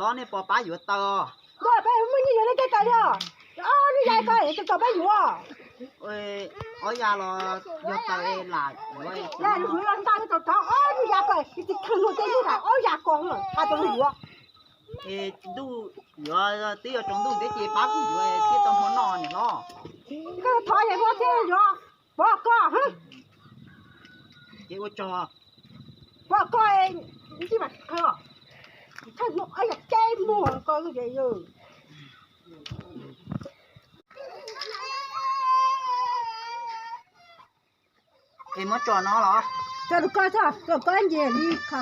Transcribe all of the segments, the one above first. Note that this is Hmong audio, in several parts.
Los nej puas pab yuav taws os? Peb muaj nyiaj yuav li tej taws li os. Ob lub ya ko es tau pab yuav. Ob ya los yog taws lam yuav. Ya lub yuav los ntaj tau thov ob lub ya ko, tsis kheej luag tej lub hais ob ya ko, hais tau lub yuav. Es ntuj yuav twb yuav tsaus ntuj thiab ces pab kuv yuav thiaj tau hmo noj niam hlob. Koj thov es muab thiab yuav, pov koj. Ces ua tsaug. Pov koj, ntsij mas qhov thawj hnub ob yam ceb muag ko. Es muab tso no los? Tso rau koj, tso rau koj nce li ko.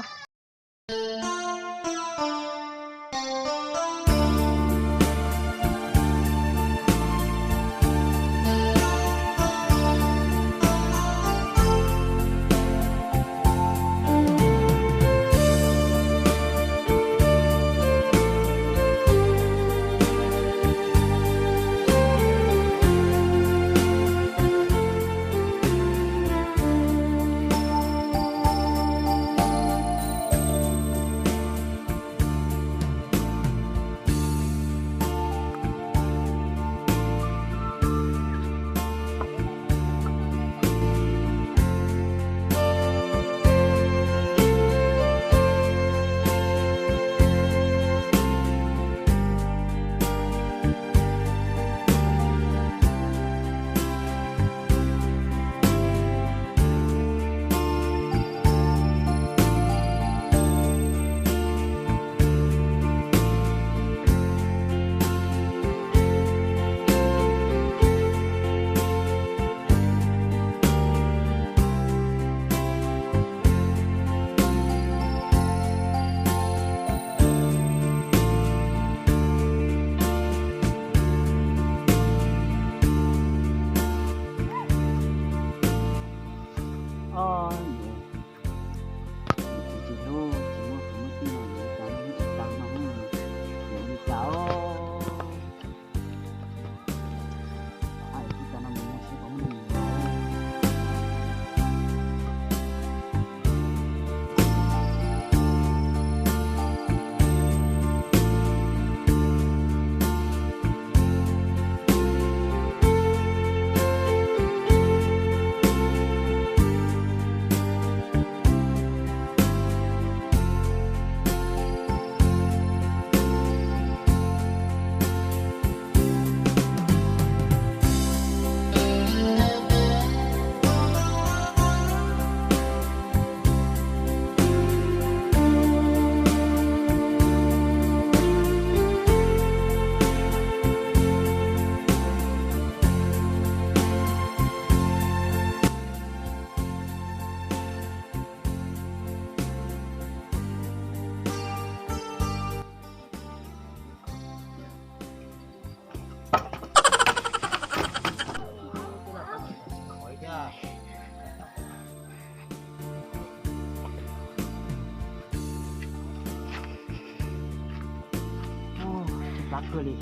Plab kawg li.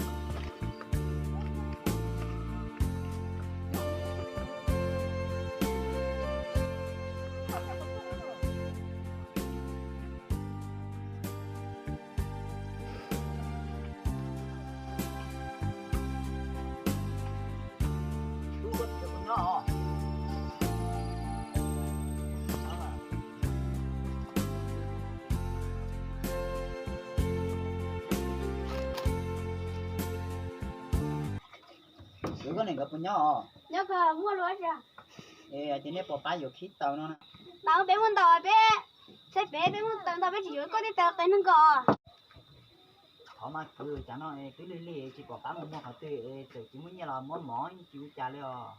Koj niam nkawd puas nyob os? Nyob kawg, muaj lus dab tsi? Es hais tias nej puas pab yuav khib taws no na? Taws peb muaj ntau, peb saib pem peb muaj taws ntau, peb tsis yuav koj tej taws qias neeg ko. Qhov mas kwv cas no twb lig lig tsis pom qab mus muag qhov twg, txawm tsis muaj nyiaj los muab mov tsis ua cas li os.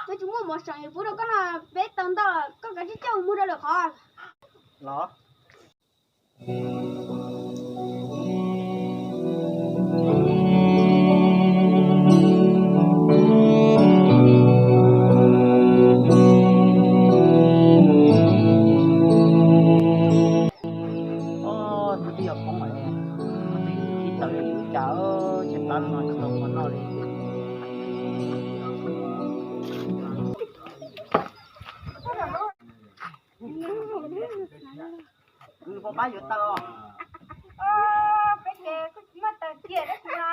Peb tsis muaj mov seem yuav pub rau koj no, peb taws ntau, koj kav tsij coj mus muag rau lwm qhov los. Hnub twb yuav poob lawm, ib taws li ua cas, tshaib plab no tsis tau mov noj li. Kwv, puas pab yuav taws os? Tiam dab tsi no,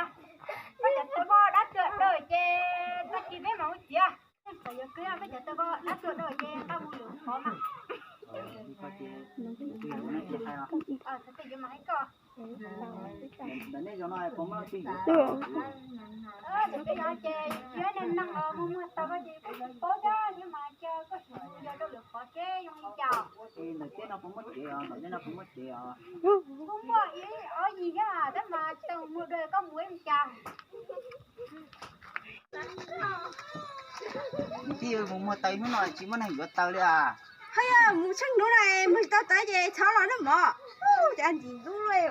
koj cov tawv voj dab tsi daws ces tag kis peb mam mus txiav. Txawm yuav kwv peb cov tawv voj dab tsi daws ces nqa mus lwm qhov mas. Txawm yuav mam hais koj. Ntawm nej zos no puas muaj leej twg yuav? Ntawm peb zos ces tsis muaj neeg los muag muag tau koj ces koj tsis paub thiab, thiab mas cia koj sim mus yos rau lwm qhov seb zoo li cas. Ntawm peb no puas muaj tsev os? Ntawm peb no puas muaj tsev os? Kuj muaj ib ob yig thiab tab mas tau mus dua koj mus ib li cas. Niam tij, mus muag tau ib hnub no tsis muaj neeg yuav taws li as. Haj yog mus tsheej hnub no muag tsis tau taws ces txhob los na mog. Ub, cas ntxim ntxub luaj.